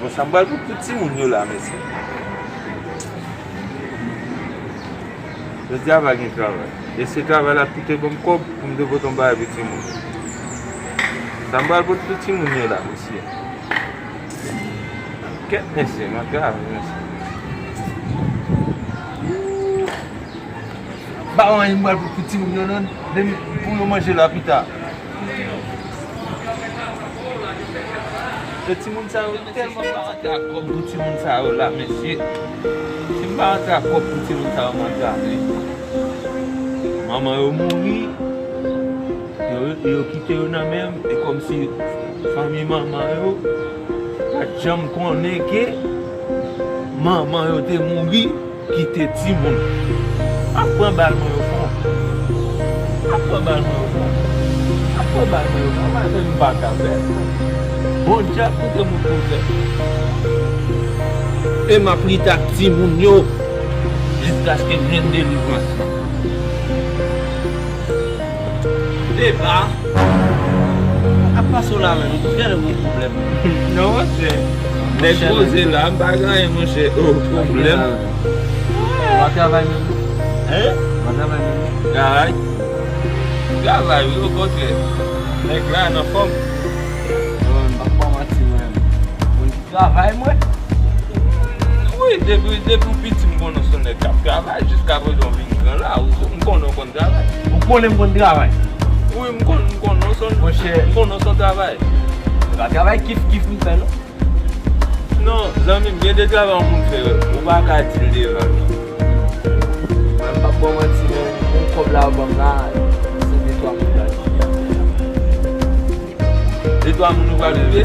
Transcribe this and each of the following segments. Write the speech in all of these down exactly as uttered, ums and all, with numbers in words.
Bon, sa m pral pou tout timoun yo la, mesye. Jodi a pa gen travay. E se travay la ki te ban m kòb pou m te pote yon bagay pou timoun. Sa m pral pou tout timoun yo la, mesye. Kèt, mesye, m ap travay, mesye. Pa gen anyen m pral pou, pou timoun yo, non. Pou yo manje la pita. E timoun sa yo tèlman pa antre ak kòb pou timoun sa yo la, mesye. Si m pa antre ak kòb pou timoun sa yo, m antre avè. Manman yo mouri, yo, yo kite yo nan men m, e kòmsi fanmi manman yo pa t janm konnen ke manman yo te mouri. Kite timoun. Ap pran bal mwen yo fon. Ap pran bal mwen yo fon. Ap pran bal mwen yo fon. Mwen menm m pa ka fè. Bondye ap koute moun pou fè. E m ap lite ak timoun yo jiskaske m jwenn delivrans lan. Deba. Ap pase w la menm, ou genlè gon pwoblèm. Non, monchè. Nèg poze la, m pa gen anyen, monchè. Oh, pwoblèm. Ou pa travay menm? Hein? Ou pa travay menm? Travay. Travay, wi, okontrè. Nèg la nan fòm. Bon, m pa ba w manti, mwen. Travay mwen. Wi, depi, depi w piti, m konnen w se yon nèg k ap travay. Jiskaprezan w vin gran la, ou, m konnen w konn travay. Ou konnen m konn travay? Wi, m konn, m konnen w se yon, monchè, m konnen w se yon travay. Se pa travay kif kif m fè, non. Non, zanmi m, gen de travay yon moun fè, ou pa ka di l devan, non. Mwen, m p ap ba w manti, men, bon kòb la, ou ban m la, se de twa moun la. De twa moun ou pral rive.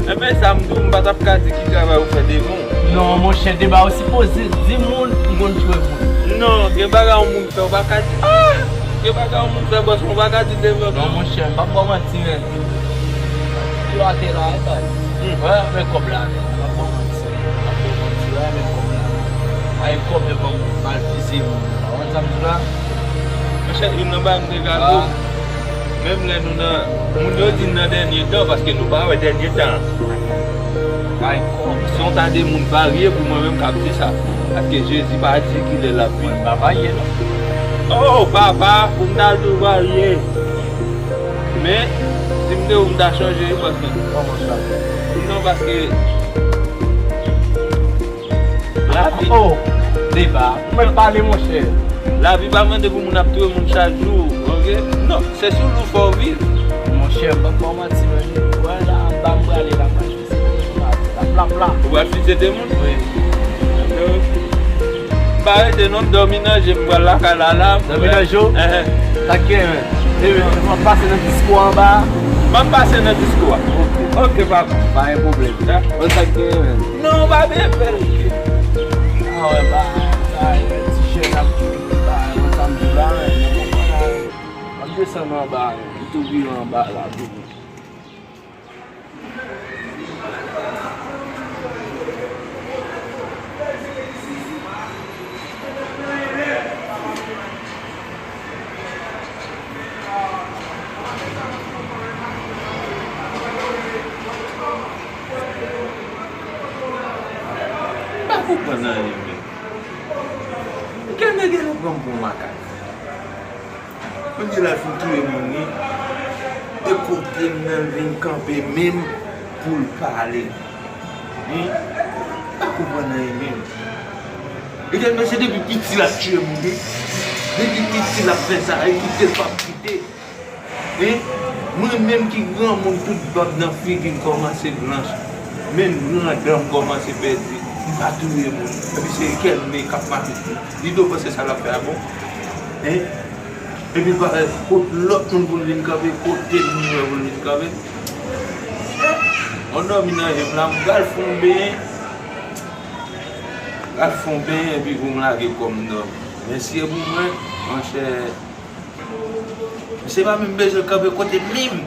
Enben, sa m di w, m pa t ap ka di ki travay ou fè devan w. Non, monchè, deba ou sipoze di moun m konn tchwe moun. Non, gen bagay yon moun fè, ou pa ka di, ah! Gen bagay yon moun fè, bòs, ou pa ka di devan. Non, monchè, m p ap ba w manti, men. Yo atè la, e bay. Hmm. Wè, men kòb la, men. M p ap ba w manti, men. M p ap ba w manti, wè, men kòb la. Ay, kòb yo ban m, m al fiziye moun. Ou konn sa m di w la? Monchè, youn nan bagay m te ka di w. Ah. Menm lè nou nan, moun yo di n nan dènye tan, paske nou pa wè dènye tan. Ay, kòb. Se yon ta de moun varye pou mwen menm k ap di sa. Paske Jezi pa di kilè l ap vini. Mwen pa varye, non. Oh, papa, pou m ta di w varye. Men, si m te ou, m ta chanje, wi, paske. Kòman sa? Non, paske Lavi. Oh, deba. Mwen pale, monchè. Lavi pa mande pou moun ap touye moun chak jou, oke? Non, se sou lou fò w viv. Monchè, m p ap ba w manti, men. Wè la, anba m prale la, mwen jwe se la, la, la. Ou pral fizye de moun? Wi. M pa rete non, m dòmi nan je, m pral lakay la, la. Dòmi nan je w? Enhen. Sa k gen, men? E, men, m ap pase nan disko anba a. M ap pase nan disko a. Oke. Oke, papa. Pa gen pwoblèm. Ya. Bon, sa k gen, men? Non, pa byen fè l. Ah, wè, ba, sa, e, ti jèn ap, ba, wè sa m di la, men, nan moman la, m ap desann anba, men, m tou vire anba la, tou. M pa konprann anyen menm. Kèl nèg genlè pran m pou makak. Kounya l al fin touye moun wi. E kote m nan l vin kanpe menm pou l pale. Hen? M pa konprann anyen menm. Etènèl, se depi piti l ap tiye moun wi. Depi piti l ap fè sa, e kite l p ap kite. Hen? Mwen menm ki granmoun, tout bab nan figi m kòmanse blanch. Menm gran dan m kòmanse pèdi. M pa touye moun. Epi se kèl men k ap mache sou li. Li dwe panse sa l ap fè a bon. Hen? Epi l pa fè kot lòt moun pou l vin kanpe, kote moun wè pou l vin kanpe. Mwen dòmi nan je m la, m pral fè yon benyen. M pral fè yon benyen epi pou m lage kò m dòmi. Men si e pou mwen, monchè, misye pa menm bezwen kanpe kote m menm.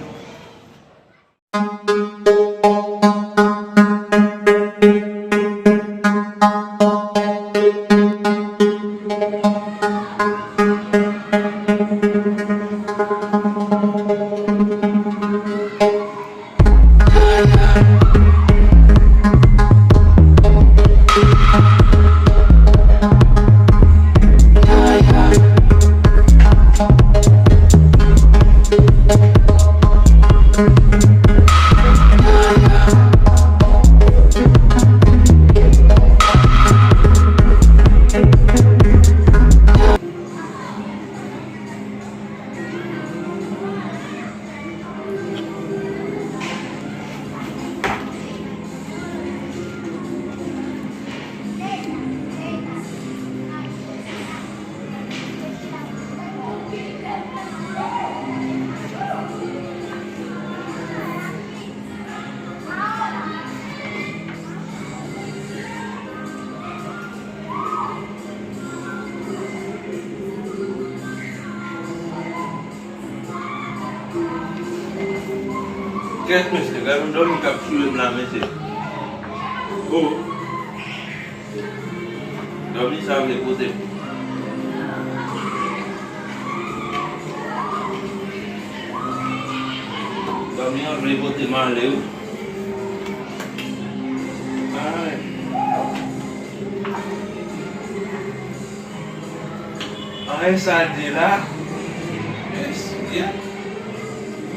Gad mesye, gad yon dòmi k ap tiye m la, mesye. Oh. Dòmi sa vle pote m. Dòmi an vle pote m ale wi. Ay. Anyen sa di la. Mesye.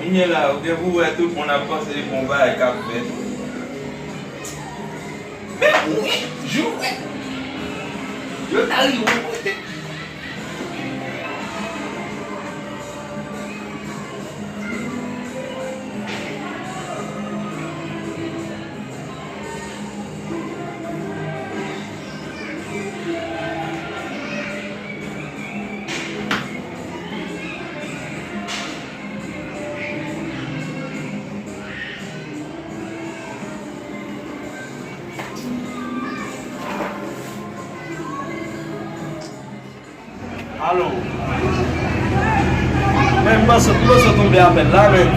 Kounye la, ou gen pou wè tout moun ap panse se bon bagay k ap fèt. Men wi, jwe. Yo ta rive yon kote. Alo. Men, m panse, m panse w tonbe apèl la, men.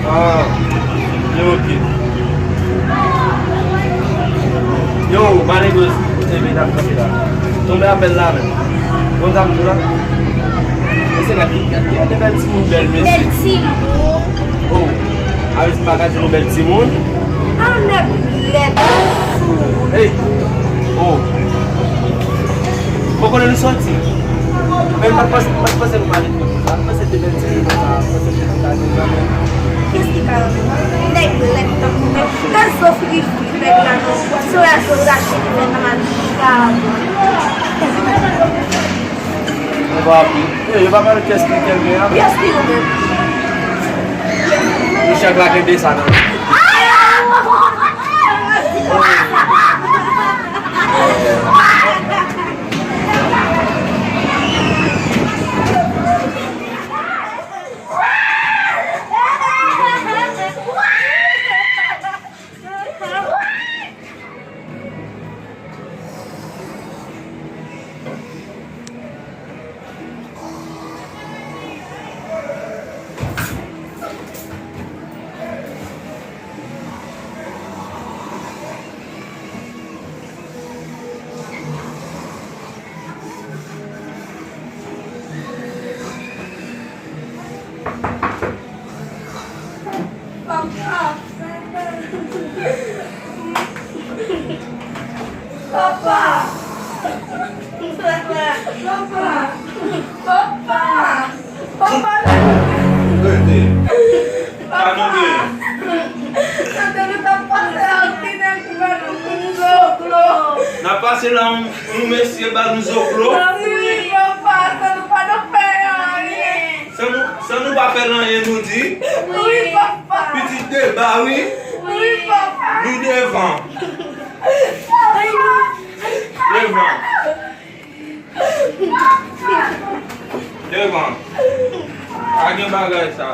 Ah, yo, ok. Yo, malere, kote m t ap kanpe la. Tonbe apèl la, men. Bon, sa m di w la. Mesye, gade, gade, gade bèl timoun, bèl mesye. Bèl timoun. Oh, a vle di m pa ka di nou bèl timoun? Ah, nèg lèd. Hey! Oh! Bon, kote nou soti? Men m pa t panse, m pa t panse nou pale de kote sa. M panse de bèl timoun sa, m panse de bèl timoun sa, men. Kiyès ki ka renmen nèg lèd tankou mwen? Gad zo figi nèg la non. Se yon zo rache ki fè nan mal. Yo pa pale kès ki kel gen an. Kès ki ou menm? Misye klake de sa nan. Papa! Papa! Papa! Papa! Papa! Rete. Papa! Tande nou t ap pase la, ti nèg ba nou zoklo. N ap pase la, yon, yon mesye ba nou zoklo. Wi, papa, sa nou pa nan fè anyen. San nou, san nou pa fè l anyen, nou di. Wi, papa. Pitit deba, wi. Wi, papa. Nou devan. Devan. Devan. Pa gen bagay sa.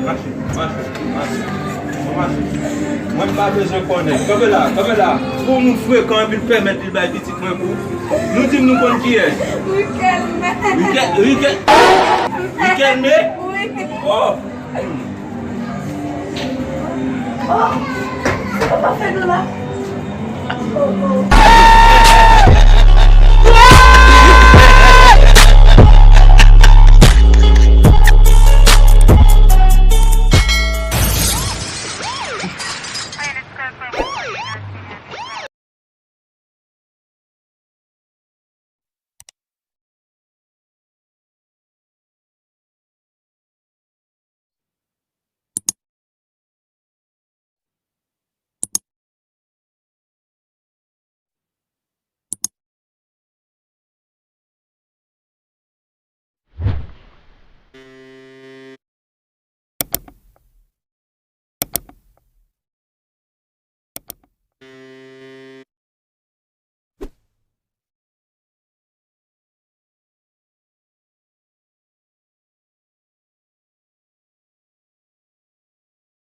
Mache, mache, mache. Mache. Mwen m pa bezwen konnen. Kanpe la, kanpe la. Pou moun frekan epi l pèmèt li bay pitit mwen kou. Nou di m nou konn kiyès? Riquelme. Riquel-, Riquel-, Riquelme? Wi. Oh. Oh. Sa pa fè nou la? Oh, oh.